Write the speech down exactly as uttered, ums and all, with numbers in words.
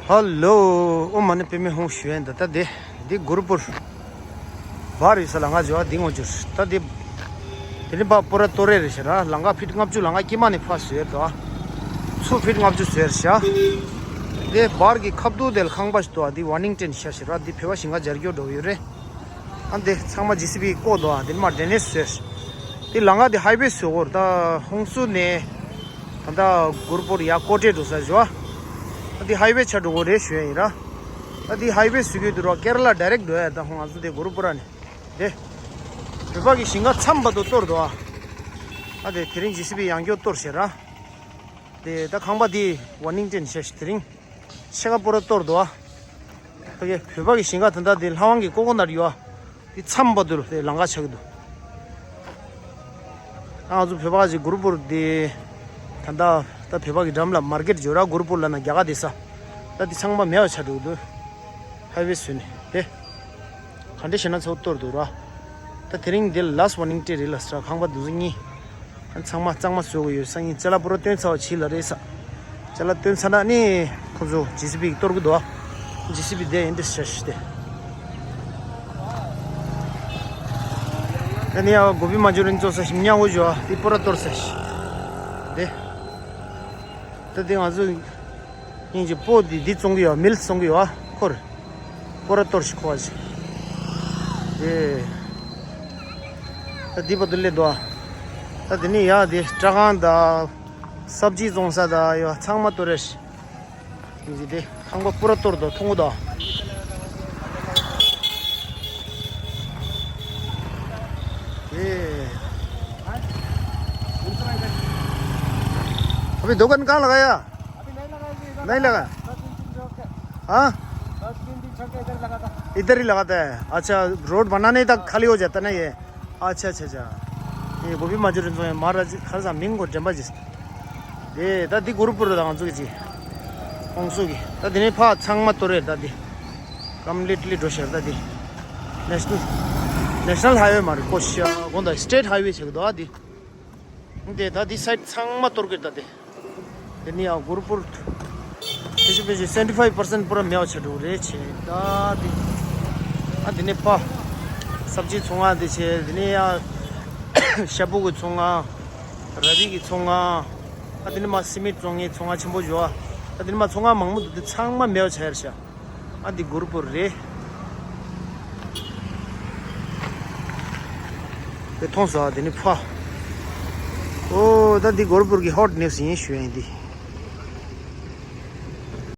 ཧ་ལོ། ཨོ་མ་ནི་པེ་མེ་ཧོང་ཞུ་ཡན་ད་ད་དེ་འདི་གུ་རུ་པུར་བར་ཡོད་ས་ལ་ང་འཇོ་བ་འདི་ངོ་འཇུར་ད་དེ། དེ་ནི་པ་པོ་ར་ཏོ་རེ་རེ་ཤ་ར་ལང་ཀ་ཕིཊ་ལྔ་བཅུ་ལང་ཀ་ཀི་མ་ནི་ཕ་ཟེར་དོ། ཚུ་ཕིཊ་ལྔ་བཅུ་ཟེར་ཤ། དེ་བར་གི་ཁབ་ཏུ་དེ་ལ་ཁང་པ་ཞིག་དོ་དེ་ཝར་ནིང་ཊོན་ཤ་ཤ་ར་དེ་བོད་པ་ཞིང་ཁ་སྦྱར་རྒྱུ་འགྲོ་ཡོད་རེད། ཨ་འདི་ཚང་མ་ཇི་སི་བི་བཀོད་འདུག་ཨ་འདི་མ་ཌེ་ནེ་སི་ཟེར། འདི་ལང་ཀ་འདི་ཧའི་ཝེ་བཟོ་གོ་ར་ད་ཧོང་སུ་ནས་ད་ལྟ་གུ་རུ་པུར་ཡ་ཀོ་ཊེ་འགྲོ་ས་ཞོ། ཨ་འདི་ཧའི་ཝེ་ཆ་འགྲོ་གོ་རེད་ཞུ་ཡ་ཡིན་ར། ཨ་འདི་ཧའི་ཝེ་བཟོ་གི་འདུག་ར་ཀེ་ར་ལ་ཌའི་རེག་འགྲོ་ཡ་ད་ཧོང་ང་ཚོ་དེ་གུ་རུ་པུར་ར་ནས་དེ། བོད་པ་གི་ཞིང་ཁ་མཚམས་བར་དུ་གཏོར་འདུག་ཨ། ཨ་དེ་དེ་རིང་ཇི་སི་བི་ཡང་སྐྱོ་གཏོར་ཞེ་ར། དེ་ད་ཁང་པ་དེ་ཝར་ནིང་ཊོན་བྱས་ཤིག་དེ་རིང་ཕྱེད་ཀ་པོ་ར་གཏོར་འདུག་ཨ། ཕ་གི་བོད་པ་གི་ཞིང་ཁ་ད་ལྟ་དེ་ལྷ་དབང་གི་ཀོ་ཀོ་ནཊ་ཡོད་ཨ། དེ་མཚམས་བར་དུ་དེ་ལང་ཀ་ཆགས་ཀྱི་འདུག་ཨ་ང་ཚོ་བོད་པ་གི་གུ་རུ་པུར་དེ་ད་ལྟ་ད་བོད་པ་གི་འགྲམ་ལ་མར་ཀེཊ་ཡོད་ར་གུ་རུ་པུར་ལ་ན་རྒྱ་གར་དེ་ས། ད་དེ་ཚང་མ་མེད་པ་ཆགས་འགྲོ་གི་འདུག་ཧའི་ཝེ་བཟོས་ནས་དེ། ག་འདྲ་བྱས་ན་ཚོ་གཏོར་འདུག་ར། ད་དེ་རིང་འདི་ལ་ལཱ་སི་ཊི་ཝར་ནིང་ཊོན་རེད་ལ་ས་ཁང་པ་འདི་ཚོ་གཉིས། ཚང་མ་གཙང་མ་བཟོ་གི་ཡོད་སང་ཉིན་ཅ་ལག་པུ་ར་བཏོན་ཚར་བ་བྱིས་ལ་རེད་ས། ཅ་ལག་བཏོན་ཚར་ན་ནི་ཁོ་ཚོ་ཇི་སི་བི་གཏོར་གི་འདུག་ཇི་སི་བི་དེ་ཡིན་འདྲ་ཤ་ཤི་དེ། ད་ནི་ཡ་གོ་བི་མ་འཇོ་རིན་ཚོ་ས་ཞིམ་ཉག་འོ་ཞོ་དེ་པུ་ར་གཏོར་ས་ཤི། དེ། ད་དེ་ང་ཚོ། སྙིང་རྗེ་པོ་འདི་འདི་བཙོང་གི་ཡོད་མིལ་བཙོང་གི་ཡོད་ཨ་ཁོར། པོ་ར་གཏོར་ཞིག་ཁོ་བ་ཞིག་དེ། ད་འདི་བར་དུ་སླེབས་འདུག་ཨ། ད་འདི་ནི་ཡ་དེ་སྐྲ་ཁང་དང་། སབ་ཇི་བཙོང་ས་དང་ཡོད་ཚང་མ་གཏོར་རེ་ཞིག་སྙིང་རྗེ་དེ་ཁང་པ་པོ་ར་གཏོར་འདུག་མཐོང་གི་འདུག་ཨ། དེ། अभी दुकान कहाँ लगाया? अभी नहीं लगाया जी, इधर नहीं लगा। दस दिन से छोड़ के। हाँ? दस दिन भी छोड़ के इधर लगा था। इधर ही लगाता है। अच्छा, रोड बनाने तक खाली हो जाता ना ये? अच्छा, अच्छा, अच्छा। ये गोभी मजूर तो है, महाराज खर्चा मिंगो जम्बा जिस। ये दादी गुरुपुर दा अंजु जी। ओंसु की। दादी ने फा छंग मत तोरे दादी। कम्प्लीटली डोशर दादी। नेशनल, नेशनल हाईवे मार कोशिया गोंदा स्टेट हाईवे छे दादी। འདི་ད་འདི་སའིཌ་ཚང་མ་གཏོར་གི་ད་དེ། དེ་ནི་ཡང་གུ་རུ་པུར། དེ་ཆུ་བེ་ཆུ་སེ་ཝེན་ཊི་ཕའིབ་པར་སེན་ཊི་པུ་ར་མེད་པ་ཆ་འགྲོ་རེད་ཆེ་ད་དེ། ཨ་དེ་ནི་པ། སབ་ཇི་ཚོང་ང་དེ་ཆེ་དེ་ནི་ཡང་། ཤ་བུ་གི་ཚོང་ང་། ར་བི་གི་ཚོང་ང་། ཨ་དེ་ནི་མ་སི་མིད་བཙོང་ངའི་ཚོང་ང་ཆེན་པོ་ཡོད་ཨ། ཨ་དེ་ནི་མ་ཚོང་ང་མང་པོ་འདུག་དེ་ཚང་མ་མེད་པ་ཆ་ཡར་ཤ། ཨ་འདི་གུ་རུ་པུར་རེད། དེ་མཐོང་སོང་ཨ་དེ་ནི་ཕ། ཨོ་ད་འདི་གུ་རུ་པུར་གི་ཧོ་ཊི་ནིའུ་སི་ཡིན་ཞུ་ཡིན་འདི།